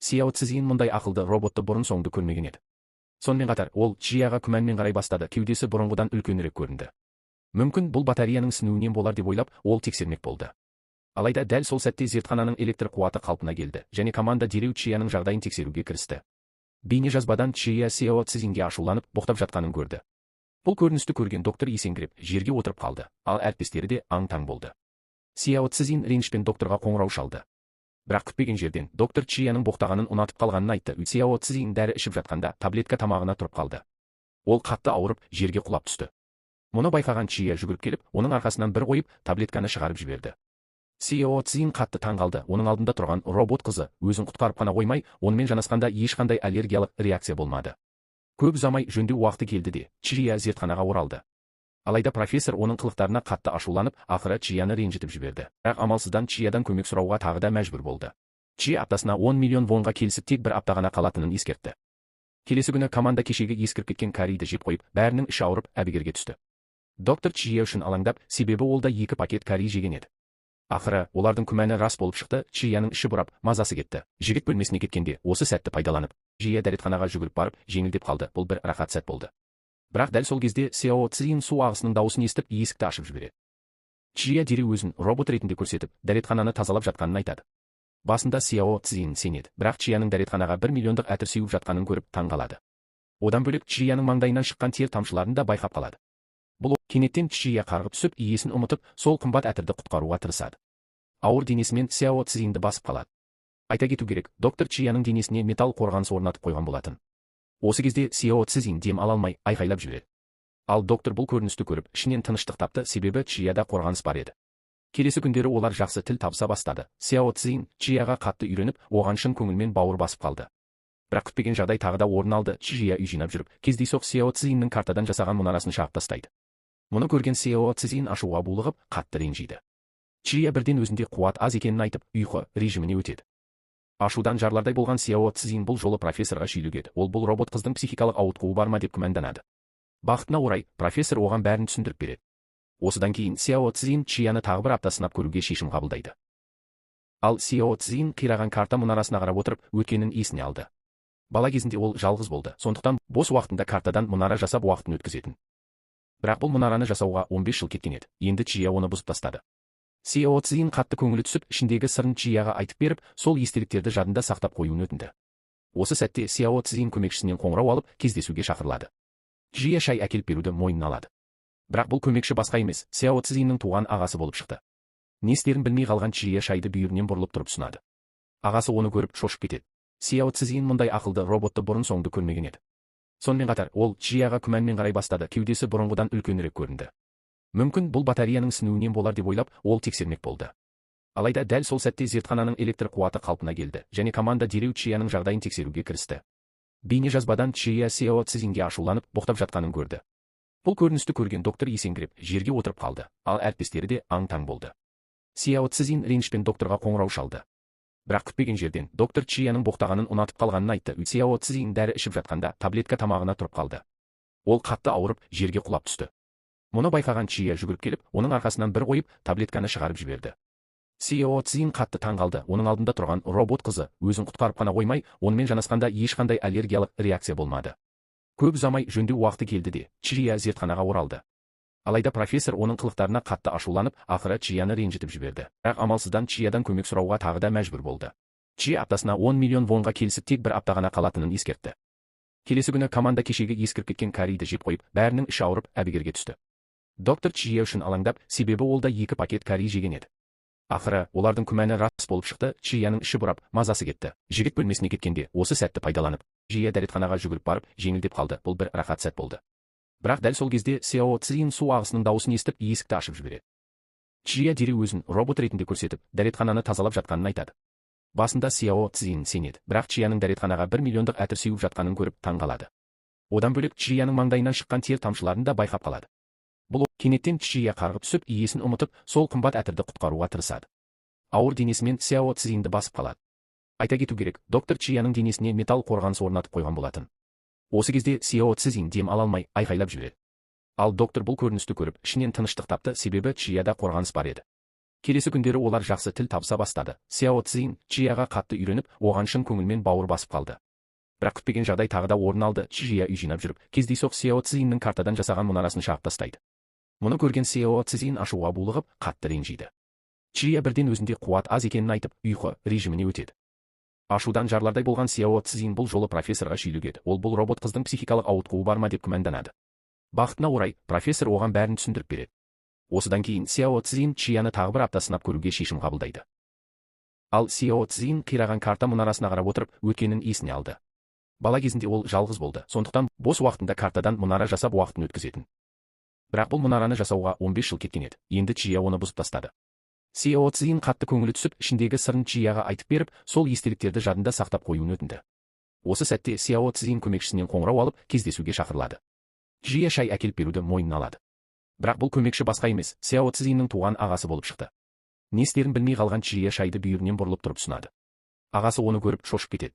Сяо Цзин мұндай ақылды роботты бұрын соңды көрмеген еді. Сонымен қатар, ол Чжияға күмәнмен қарай бастады, кеудесі бұрынғыдан үлкенірек көрінді. Мүмкін, бұл батареяның сінуінен болар деп ойлап, ол тексермек болды. Алайда дәл сол сәтте зертхананың электр қуаты қалпына келді және команда дереу Чияның жағдайын тексеруге кірісті. Бейне жазбадан Чия Сяо Цзинге ашуланып, боқтап жатқанын көрді. Бұл көріністі көрген доктор есеңгіреп, жерге отырып қалды, ал әріптестері де аң-таң болды. Сяо Цзин ренішпен докторға қоңырау шалды. Бірақ күтпеген жерден доктор Чияның боқтағанын ұнатып қалғанын айтты. Сяо Цзин дәрі ішіп жатқанда таблетка тамағына тұрып қалды. Ол қатты ауырып, жерге құлап түсті. Мұны байқаған Чия жүгіріп келіп, оның арқасынан бір қойып, таблетканы шығарып жіберді. Сяо Цзин қатты таң қалды. Оның алдында тұрған робот қызы өзін құтқарып қана қоймай, онымен жанасқанда ешқандай аллергиялық реакция болмады. Көп ұзамай жөндеу уақыты келді де, Чия зертханаға оралды. Алайда профессор оның қылықтарына қатты ашуланып, ақыры Чияны ренжітіп жіберді. Бірақ амалсыздан Чиядан көмек сұрауға тағы да мәжбүр болды. Чия аптасына 10 миллион вонға келісіп, тек бір апта ғана қалатынын ескертті. Келесі күні команда кешегі ескіріп кеткен карриді жеп қойып, бәрінің іші ауырып, әбігерге түсті. Доктор Чия үшін алаңдап, себебі ол да екі пакет карри жеген еді. Ақыры, олардың күмәні рас болып шықты, Чияның іші бұрап, мазасы кетті. Жігіт бөлмесіне кеткенде, осы сәтті пайдаланып, Чия дәретханаға жүгіріп барып, жеңілдеп қалды. Бұл бір рахат сәт болды. Бірақ дәл сол кезде Сяо Цзин су ағысының дауысын естіп, есікті ашып жібереді. Чия дереу өзін робот ретінде көрсетіп, дәретхананы тазалап жатқанын айтады. Басында Сяо Цзин сенеді, бірақ Чияның дәретханаға 1 миллиондық әтір сеуіп жатқанын көріп таң қалады. Одан бөлек, Чияның маңдайынан шыққан тер тамшыларын да байқап қалады. Бұл кенеттен Чия қарғып түсіп, иесін ұмытып, сол қымбат әтірді құтқаруға тырысады. Ауыр денесімен Сяо Цзинді басып қалады. Айта кету керек, доктор Чияның денесіне металл қорғаныс орнатып қойған болатын. Осы кезде Сяо Цзин дем ала алмай, айқайлап жібереді. Ал доктор бұл көріністі көріп, ішінен тыныштық тапты, себебі Чияда қорғаныс бар еді. Келесі күндері олар жақсы тіл табыса бастады. Сяо Цзин Чияға қатты үйреніп, оған шын көңілмен бауыр басып қалды. Бірақ күтпеген жағдай тағы да орын алды. Чжия үй жинап жүріп, кездейсоқ Сяо Цзиннің картадан жасаған мұнарасын шағып тастайды. Мұны көрген Сяо Цзин ашуға булығып, қатты ренжиді. Чжия бірден өзінде қуат аз екенін айтып, ұйқы режиміне өтеді. Ашудан жарылардай болған Сяо Цзин бұл жолы профессорға шүйлігеді. Ол бұл робот қыздың психикалық ауытқуы бар ма деп күмәнданады. Бақытына орай, профессор оған бәрін түсіндіріп береді. Осыдан кейін Сяо Цзин Чияны тағы бір апта сынап көруге шешім қабылдайды. Ал Сяо Цзин қираған карта мұнарасына қарап отырып, өткенін есіне алды. Бала кезінде ол жалғыз болды, сондықтан бос уақытында картадан мұнара жасап, уақытын өткізетін. Бірақ бұл мұнараны жасауға 15 жыл кеткен еді. Енді Чия оны бұзып тастады. Сяо Цзин қатты көңілі түсіп, ішіндегі сырын Чияға айтып беріп, сол естеліктерді жадында сақтап қоюын өтінді. Осы сәтте Сяо Цзин көмекшісінен қоңырау алып, кездесуге шақырылады. Чжия шай әкеліп беруді мойнына алады. Бірақ бұл көмекші басқа емес, Сяо Цзиннің туған ағасы болып шықты. Не істерін білмей қалған Чжия шайды бүйірінен бұрылып тұрып ұсынады. Ағасы оны көріп, шошып кетеді. Сяо Цзин мұндай ақылды роботты бұрын соңды көрмеген еді. Сонымен қатар, ол Чжияға күмәнмен қарай бастады, кеудесі бұрынғыдан үлкенірек көрінді. Мүмкін, бұл батареяның сінуінен болар деп ойлап, ол тексермек болды. Алайда дәл сол сәтте зертхананың электр қуаты қалпына келді және команда дереу Чияның жағдайын тексеруге кірісті. Бейне жазбадан Чия Сяо Цзинге ашуланып, боқтап жатқанын көрді. Бұл көріністі көрген доктор есеңгіреп, жерге отырып қалды, ал әріптестері де аң-таң болды. Сяо Цзин ренішпен докторға қоңырау шалды. Бірақ күтпеген жерден доктор Чияның боқтағанын ұнатып қалғанын айтты. Сяо Цзин дәрі ішіп жатқанда таблетка тамағына тұрып қалды. Ол қатты ауырып, жерге құлап түсті. Мұны байқаған Чия жүгіріп келіп, оның арқасынан бір қойып, таблетканы шығарып жіберді. Сяо Цзин қатты таң қалды. Оның алдында тұрған робот қызы өзін құтқарып қана қоймай, онымен жанасқанда ешқандай аллергиялық реакция болмады. Көп ұзамай жөндеу уақыты келді де, Чжия зертханаға оралды. Алайда профессор оның қылықтарына қатты ашуланып, ақыры Чияны ренжітіп жіберді. Бірақ амалсыздан Чиядан көмек сұрауға тағы да мәжбүр болды. Чия аптасына 10 миллион вонға келісіп, тек бір апта ғана қалатынын ескертті. Келесі күні команда кешегі ескіріп кеткен карриді жеп қойып, бәрінің іші ауырып, әбігерге түсті. Доктор Чия үшін алаңдап, себебі ол да екі пакет карри жеген еді. Ақыры, олардың күмәні рас болып шықты, Чияның іші бұрап, мазасы кетті. Жігіт бөлмесіне кеткенде, осы сәтті пайдаланып, Чия дәретханаға жүгіріп барып, жеңілдеп қалды. Бұл бір рахат сәт болды. Бірақ дәл сол кезде Сяо Цзин су ағысының дауысын естіп, есікті ашып жібереді. Чия дереу өзін робот ретінде көрсетіп, дәретхананы тазалап жатқанын айтады. Басында Сяо Цзин сенеді, бірақ Чияның дәретханаға 1 миллиондық әтір сеуіп жатқанын көріп таң қалады. Одан бөлек, Чияның маңдайынан шыққан тер тамшыларын да байқап қалады. Бұл кенеттен Чия қарғып түсіп, иесін ұмытып, сол қымбат әтірді құтқаруға тырысады. Ауыр денесімен Сяо Цзинді басып қалады. Айта кету керек, доктор Чияның денесіне металл қорғаныс орнатып қойған болатын. Осы кезде Сяо Цзин дем ала алмай, айқайлап жібереді. Ал доктор бұл көріністі көріп, ішінен тыныштық тапты, себебі Чияда қорғаныс бар еді. Келесі күндері олар жақсы тіл табыса бастады. Сяо Цзин Чжияға қатты үйреніп, оған шын көңілмен бауыр басып қалды. Бірақ күтпеген жағдай тағы да орын алды. Чжия үй жинап жүріп, кездейсоқ Сяо Цзиннің картадан жасаған мұнарасын шағып тастайды. Мұны көрген Сяо Цзин ашуға булығып, қатты ренжиді. Чжия бірден өзінде қуат аз екенін айтып, ұйқы режиміне өтеді. Ашудан жарылардай болған Сяо Цзин бұл жолы профессорға шүйлігеді. Ол бұл робот қыздың психикалық ауытқуы бар ма деп күмәнданады. Бақытына орай, профессор оған бәрін түсіндіріп береді. Осыдан кейін Сяо Цзин Чжияны тағы бір апта сынап көруге шешім қабылдайды. Ал Сяо Цзин қираған карта мұнарасына қарап отырып, өткенін есіне алды. Бала кезінде ол жалғыз болды, сондықтан бос уақытында картадан мұнара жасап, уақытын өткізетін. Бірақ бұл мұнараны жасауға 15 жыл кеткен еді. Енді Чжия оны бұзып тастады. Сяо Цзин қатты көңілі түсіп, ішіндегі сырын Чжияға айтып беріп, сол естеліктерді жадында сақтап қоюын өтінді. Осы сәтте Сяо Цзин көмекшісінен қоңырау алып, кездесуге шақырылады. Чжия шай әкеліп беруді мойнына алады. Бірақ бұл көмекші басқа емес, Сяо Цзиннің туған ағасы болып шықты. Не істерін білмей қалған Чжия шайды бүйірінен бұрылып тұрып ұсынады. Ағасы оны көріп, шошып кетеді.